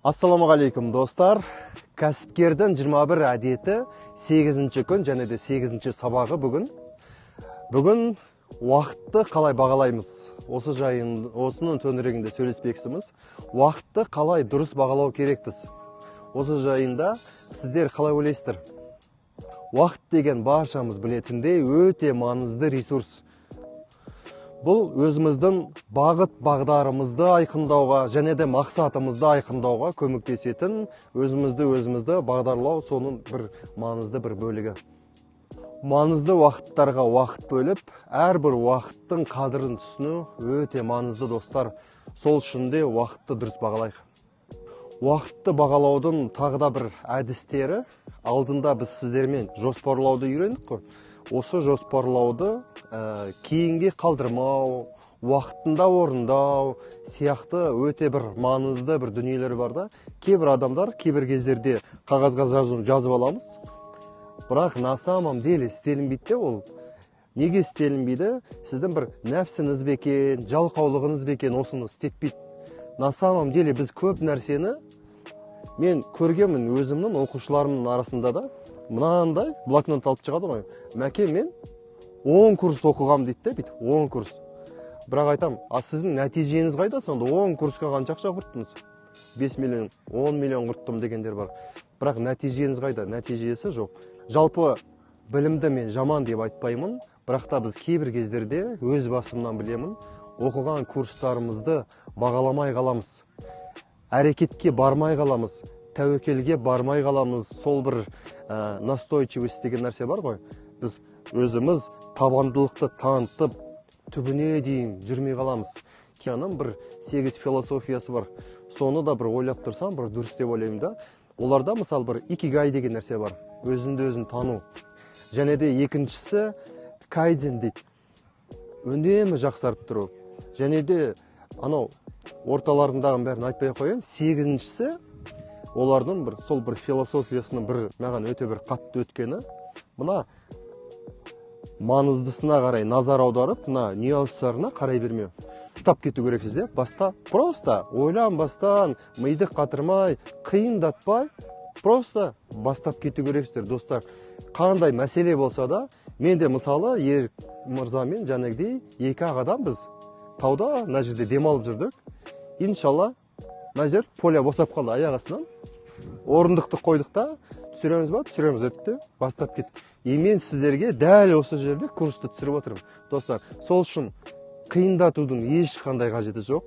Ассалаумағалейкум, достар. Кәсіпкердің 21 әдеті, 8 күн және де 8 сабағы бүгін. Бүгін уақытты қалай бағалаймыз? Осы жайын, осының төңірегінде сөйлеспекшіміз. Уақытты қалай дұрыс бағалау керекпіз? Осы жайында сіздер қалай ойлайсыздар? Уақыт деген баршамыз білетіндей өте маңызды ресурс. Бұл өзіміздің бағыт бағдарымызды айқындауға және де мақсатымызды айқындауға көмектесетін, өзімізді өзімізді бағдарлау соның бір маңызды бір бөлігі. Маңызды уақыттарға уақыт бөліп, әрбір уақыттың қадірін түсіну өте маңызды, достар. Сол үшін де уақытты дұрыс бағалайық. Уақытты бағалаудың тағы да бір әдістері, алдында біз сіздермен жоспарлауды үйрендік қой. Осы жоспарлауды кейінге қалдырмау, уақытында орындау сияқты өте бір маңызды бір дүниелер бар да. Кейбір адамдар кейбір кездерде қағазға жазып аламыз, бірақ на самом деле істелінбейді де ол. Неге істелінбейді? Сіздің бір нәпсіңіз бе екен, жалқаулығыңыз бе екен, осыны істетпейді. На самом деле біз көп нәрсені, мен көргенмін өзімнің оқушыларымның арасында да, мынандай блокнот алып шығады ғой. Мәке, мен 10 курс оқығам дейді де, бүйтіп 10 курс. Бірақ айтам, а сіздің нәтижеңіз қайда сонда? 10 курсқа қанша ақша құрттыңыз? 5 миллион, 10 миллион құрттым дегендер бар. Бірақ нәтижеңіз қайда? Нәтижесі жоқ. Жалпы білімді мен жаман деп айтпаймын, бірақ та біз кейбір кездерде, өз басымнан білемін, оқыған курстарымызды бағаламай қаламыз. Әрекетке бармай қаламыз, тәуекелге бармай қаламыз. Сол бір настойчивость деген нәрсе бар ғой. Біз өзіміз табандылықты танытып, түбіне дейін жүрмей қаламыз. Кияның бір 8 философиясы бар. Соны да бір ойлап тұрсам, бір дұрыс деп ойлаймын да. Оларда мысалы бір икигай деген нәрсе бар. Өзіңді өзің тану. Және де екіншісі кайдзен дейді. Үнемі жақсарып тұру. Және де анау орталарындағының бәрін айтпай ақ қояйын. 8-шісі олардың бір сол бір философиясының бір маған өте бір қатты өткені, мына маңыздысына қарай назар аударып, мына нюанстарына қарай бермеу. Тап кету керексіз де, баста просто ойланбастан, миды қатырмай, қиындатпай, просто бастап кету керексіздер, достар. Қандай мәселе болса да, мен де мысалы Ерік мырзамен жаңағыдей екі ақ адам біз тауда мына жерде демалып жүрдік. Иншалла, мына жер поля босап қалды аяқ астынан. Орындықты қойдық та, түсіреміз ба, түсіреміз дедік те, бастап кеттік. И мен сіздерге дәл осы жерде курсты түсіріп отырмын. Достар, сол үшін қиындатудың ешқандай қажеті жоқ.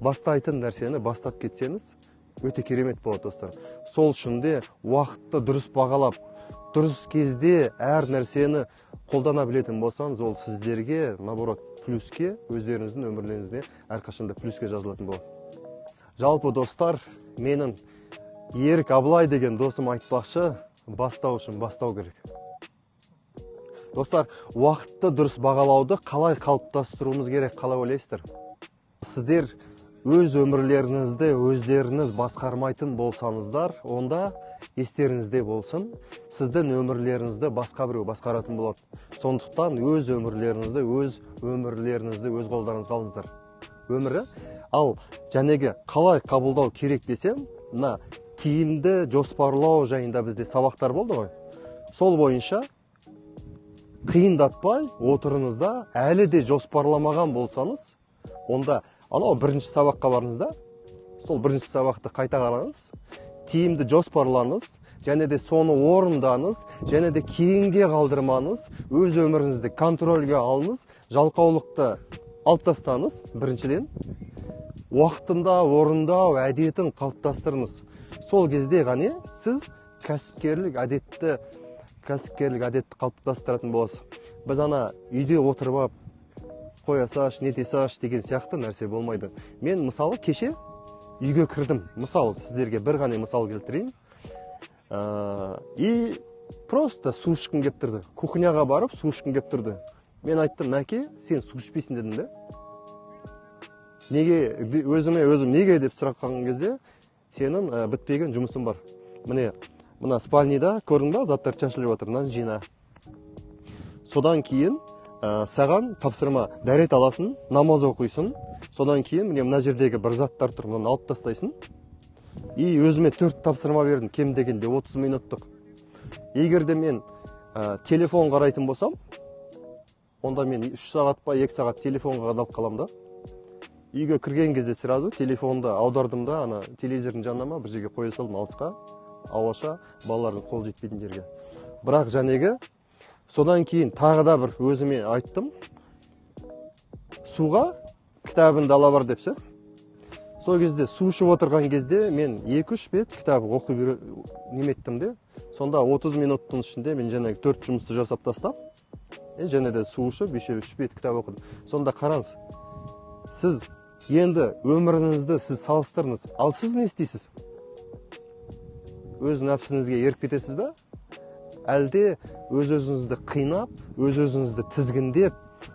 Бастайтын нәрсені бастап кетсеңіз, өте керемет болады, достар. Сол үшін де уақытты дұрыс бағалап, дұрыс кезде әр нәрсені қолдана білетін болсаңыз, ол сіздерге, наоборот, плюске, өздеріңіздің өмірлеріңізде әрқашанда плюске жазылатын болады. Жалпы, достар, менің Ерік Абылай деген досым айтпақшы, бастау үшін бастау керек. Достар, уақытты дұрыс бағалауды қалай қалыптастыруымыз керек, қалай ойлайсыздар? Сіздер өз өмірлеріңізді өздеріңіз басқармайтын болсаңыздар, онда естеріңізде болсын, сіздің өмірлеріңізді басқа біреу басқаратын болады. Сондықтан өз өмірлеріңізді, өз өмірлеріңізді өз қолдарыңызға алыңыздар. Өмірі. Ал жәнегі қалай қабылдау керек десем, мына тиімді жоспарлау жайында бізде сабақтар болды ғой. Сол бойынша қиындатпай отырыңыз да, әлі де жоспарламаған болсаңыз, онда анау бірінші сабаққа барыңыз да, сол бірінші сабақты қайта қараңыз, тиімді жоспарлаңыз, және де соны орындаңыз, және де кейінге қалдырмаңыз, өз өміріңізді контрольге алыңыз, жалқаулықты алып тастаңыз, біріншіден, уақытында орындау әдетін қалыптастырыңыз. Сол кезде ғана сіз кәсіпкерлік әдетті қалыптастыратын боласыз. Біз ана үйде отырып алып, қоя салшы, не салшы деген сияқты нәрсе болмайды. Мен мысалы кеше үйге кірдім. Мысал, сіздерге бір ғана мысал келтірейін. И просто су ішкім келіп тұрды. Кухняға барып су ішкім келіп тұрды. Мен айттым, Мәке, сен су ішпейсің дедім де. Неге, өзіме өзім неге деп сұрақ қойған кезде, сенің бітпеген жұмысың бар. Міне, мына спальныйда көрдің ба, заттар шашылып жатыр, мынаны жина. Содан кейін саған тапсырма: дәрет аласың, намаз оқисың. Содан кейін міне мына жердегі бір заттар тұр, мынаны алып тастайсың. И өзіме 4 тапсырма бердім, кем дегенде 30 минуттық. Егер де мен телефон қарайтын болсам, онда мен 3 сағат па 2 сағат телефонға қадалып қаламын да. Үйге кірген кезде сразу телефонды аудардым да, ана телевизордың жанына ма бір жерге қоя салдым, алысқа, ауаша, балалардың қол жетпейтін жерге. Бірақ жәнегі содан кейін тағы да бір өзіме айттым, суға кітабыңды ала бар деп ше. Сол кезде су ішіп отырған кезде мен 2-3 бет кітап оқи неметтім де. Сонда 30 минуттың ішінде мен жаңағы 4 жұмысты жасап тастап, және де су ішіп, еще 3 бет кітап оқыдым. Сонда қараңыз, сіз енді өміріңізді сіз салыстырыңыз. Ал сіз не істейсіз? Өз нәпсіңізге еріп кетесіз бе? Әлде өз-өзіңізді қинап, өз-өзіңізді тізгіндеп,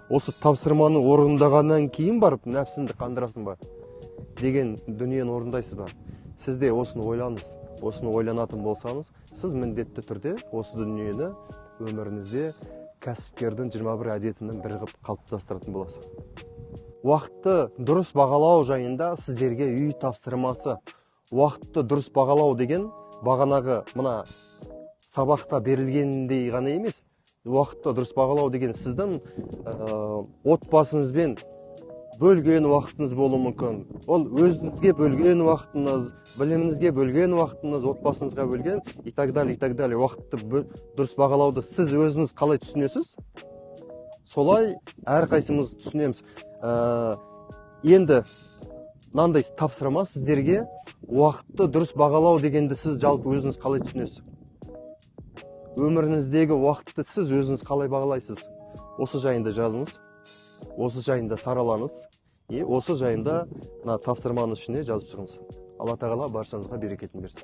осы тапсырманы орындағаннан кейін барып нәпсіңді қандырасың ба деген дүниені орындайсыз ба? Сіз де осыны ойланыңыз. Осыны ойланатын болсаңыз, сіз міндетті түрде осы дүниені өміріңізде кәсіпкердің 21 әдетінің бірі қылып қалыптастыратын боласыз. Уақытты дұрыс бағалау жайында сіздерге үй тапсырмасы. Уақытты дұрыс бағалау деген бағанағы мына сабақта берілгендей ғана емес. Уақытты дұрыс бағалау деген сіздің отбасыңызбен бөлген уақытыңыз болуы мүмкін. Ол өзіңізге бөлген уақытыңыз, біліміңізге бөлген уақытыңыз, отбасыңызға бөлген и так далее, и так далее. Уақытты дұрыс бағалауды сіз өзіңіз қалай түсінесіз? Солай әрқайсымыз түсінеміз. Енді мынандай тапсырма сіздерге: уақытты дұрыс бағалау дегенді сіз жалпы өзіңіз қалай түсінесіз? Өміріңіздегі уақытты сіз өзіңіз қалай бағалайсыз? Осы жайында жазыңыз, осы жайында саралаңыз, и осы жайында мына тапсырманың ішіне жазып шығыңыз. Алла тағала баршаңызға берекетін берсін.